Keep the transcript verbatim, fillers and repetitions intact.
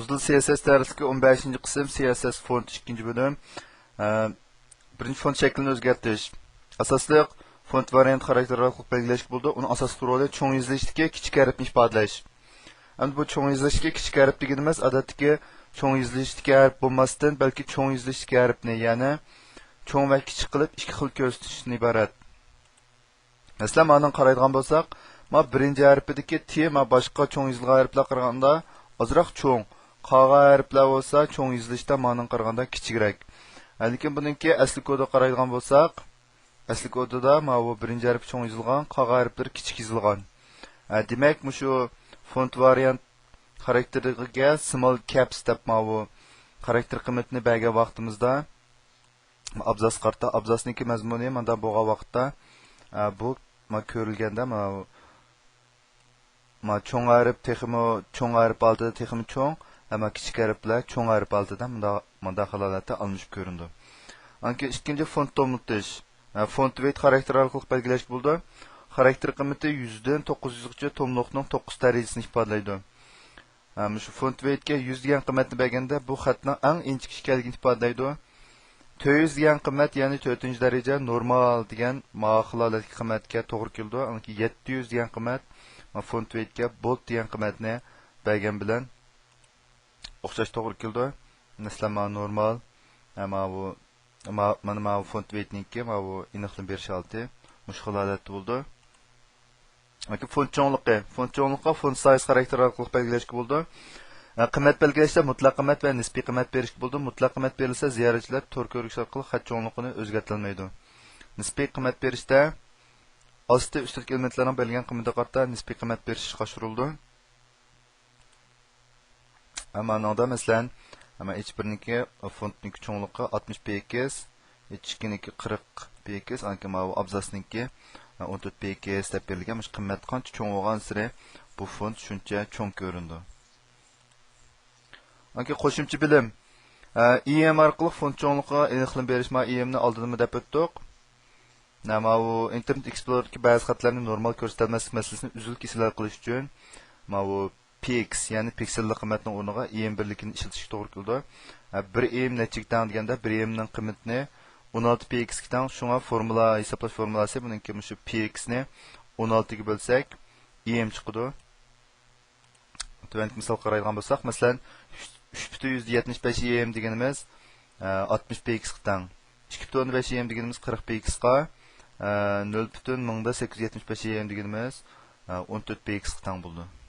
ئۇزۇل سى ئېس ئېس دەرسلىكى، ئون بەشىنچى قىسىم، سى ئېس ئېس فونت، ئىككىنچى بۆلۈم. ئە، بىرىنچى، فونت شەكلىنى ئۆزگەرتىش. ئاساسلىق فونت ۋارىيانت خاراكتېر ئارقىلىق بەلگىلەشكە بولىدۇ. ئۇنىڭ ئاساسلىق رولى چوڭ يېزىلىشتىكى كىچىك ھەرپنى ئىپادىلەش. ئەمدى بۇ چوڭ يېزىلىشتىكى كىچىك ھەرپ دېگىنىمىز، ئادەتتىكى چوڭ يېزىلىشتىكى ھەرپ بولماستىن، بەلكى چوڭ يېزىلىشتىكى ھەرپنى، يەنى چوڭ ۋە كىچىك قىلىپ ئىككى خىل كۆرسىتىشتىن ئىبارەت. مەسىلەن، مانىڭ قارايدىغان بولساق، ما بىرىنچى ھەرپىدىكى تى ما باشقا چوڭ يېزىلغان ھەرپلەرگە قارىغاندا ئازراق چوڭ، قالغان ھەرپلەر بولسا چوڭ يېزىلىشتا مانىڭ قارىغاندا كىچىكرەك. لېكىن بۇنىڭكى ئەسلى كودىغا قارايدىغان بولساق، ئەسلى كودىدا ماۋۇ بىرىنچى ھەرپى چوڭ يېزىلغان، قالغان ھەرپلىرى كىچىك يېزىلغان. ئە، دېمەك، مۇشۇ فونت ۋارىيانت خاراكتېرىگە سمول كەپس دەپ ماۋۇ خاراكتېر قىممىتىنى بەرگەن ۋاقتىمىزدا، ئابزاس قارىتا، ئابزاسنىڭكى مەزمۇنى مۇنداق بولغان ۋاقىتتا، ئە، بۇ ما كۆرۈلگەندە، ما، ما چوڭ ھەرپ تېخىمۇ، چوڭ ھەرپ ھالىتىدە تېخىمۇ چوڭ، ئەمما كىچىك ھەرپلەر چوڭ ھەرپ ھالىتىدە مۇنداق، مۇنداق خىل ھالەتتە ئالمىشىپ كۆرۈنىدۇ. ئاندىن كېيىن ئىككىنچى، فونت توملىتىش. ئە، فونت ۋېيت خاراكتېر ئارقىلىق بەلگىلەشكە بولىدۇ. خاراكتېر قىممىتى يۈزدىن توققۇز يۈزگىچە توملۇقنىڭ توققۇز دەرىجىسىنى ئىپادىلەيدۇ. ھە، مۇشۇ فونت ۋېيتكە يۈز دېگەن قىممەتنى بەرگەندە، بۇ خەتنىڭ ئەڭ ئىنچىكە ئىكەنلىكىنى ئىپادىلەيدۇ. تۆت يۈز دېگەن قىممەت، يەنى تۆتىنچى دەرىجە نورمال دېگەن ماقۇل ھالەتتىكى قىممەتكە توغرا كېلىدۇ. ئاندىن كېيىن يەتتە يۈز دېگەن قىممەت، ما فونت ۋېيتكە بولت دېگەن قىممەتنى بەرگەن بىلەن ئوخشاش توغرا كېلىدۇ. مەسىلەن، مانا نورمال، ھە، ماۋۇ، ما-، مانا ماۋۇ فونت ۋېيتنىڭكى ماۋۇ ئېنىقلىما بېرىش ھالىتى مۇشۇ خىل ھالەتتە بولىدۇ. ياكى فونت چوڭلۇقى. فونت چوڭلۇقى فونت سايز خاراكتېر ئارقىلىق بەلگىلەشكە بولىدۇ. ھە، قىممەت بەلگىلەشتە مۇتلەق قىممەت ۋە نىسپىي قىممەت بېرىشكە بولىدۇ. مۇتلەق قىممەت بېرىلسە، زىيارەتچىلەر تور كۆرگۈچى ئارقىلىق خەت چوڭلۇقىنى ئۆزگەرتەلمەيدۇ. نىسپىي قىممەت بېرىشتە ئاستى ئۈستىدىكى ئېلېمېنتلارنىڭ بېرىلگەن قىممىتىگە قارىتا نىسپىي قىممەت بېرىش ئىشقا ئاشۇرۇلىدۇ. ئەمما ئانىڭدا، مەسىلەن، ئەمما ئېچ بىرنىڭكى فونتنىڭكى چوڭلۇقى ئاتمىش پىكس، ئېچ ئىككىنىڭكى قىرىق پىكس، ئانكى ماۋۇ ئابزاسنىڭكى ئون تۆت پىكس دەپ بېرىلگەن. مۇشۇ قىممەت قانچە چوڭ بولغانسېرى بۇ فونت شۇنچە چوڭ كۆرۈنىدۇ. ئانكى قوشۇمچە بىلىم. ئى ئېم ئارقىلىق فونت چوڭلۇقىغا ئېنىقلىما بېرىش. ما ئى ئېمنى ئالدىنمۇ دەپ ئۆتتۇق. نە، ماۋۇ ئىنتېرنېت ئېكسپلورېردىكى بەزى خەتلەرنى نورمال كۆرسىتەلمەسلىك مەسىلىسىنى ئۈزۈل كېسىل ھەل قىلىش ئۈچۈن ماۋۇ پىكس، يەنى پىكسېللىق قىممەتنىڭ ئورنىغا ئى ئېم بىرلىكىنى ئىشلىتىشكە توغرا كېلىدۇ. ھە، بىر ئى ئېم نەچچىگە تەڭ دېگەندە، بىر ئى ئېمنىڭ قىممىتىنى ئون ئالتە پىكسكە تەڭ. شۇڭا فورمۇلا، ھېسابلاش فورمۇلاسى بۇنىڭكى مۇشۇ پىكسنى ئون ئالتىگە بۆلسەك، ئى ئېم چىقىدۇ. تۆۋەندىكى مىسالغا قارايدىغان بولساق، مەسىلەن، ئۈچ پۈتۈن يۈزدە يەتمىش بەش ئى ئېم دېگىنىمىز، ئە، ئاتمىش پىكسكا تەڭ. ئىككى پۈتۈن ئوندىن بەش ئى ئېم دېگىنىمىز قىرىق پىكسكا، ئە، نۆل پۈتۈن مىڭدا سەككىز يۈز يەتمىش بەش ئى ئېم دېگىنىمىز، ئە، ئون تۆت پىكسكا تەڭ بولىدۇ.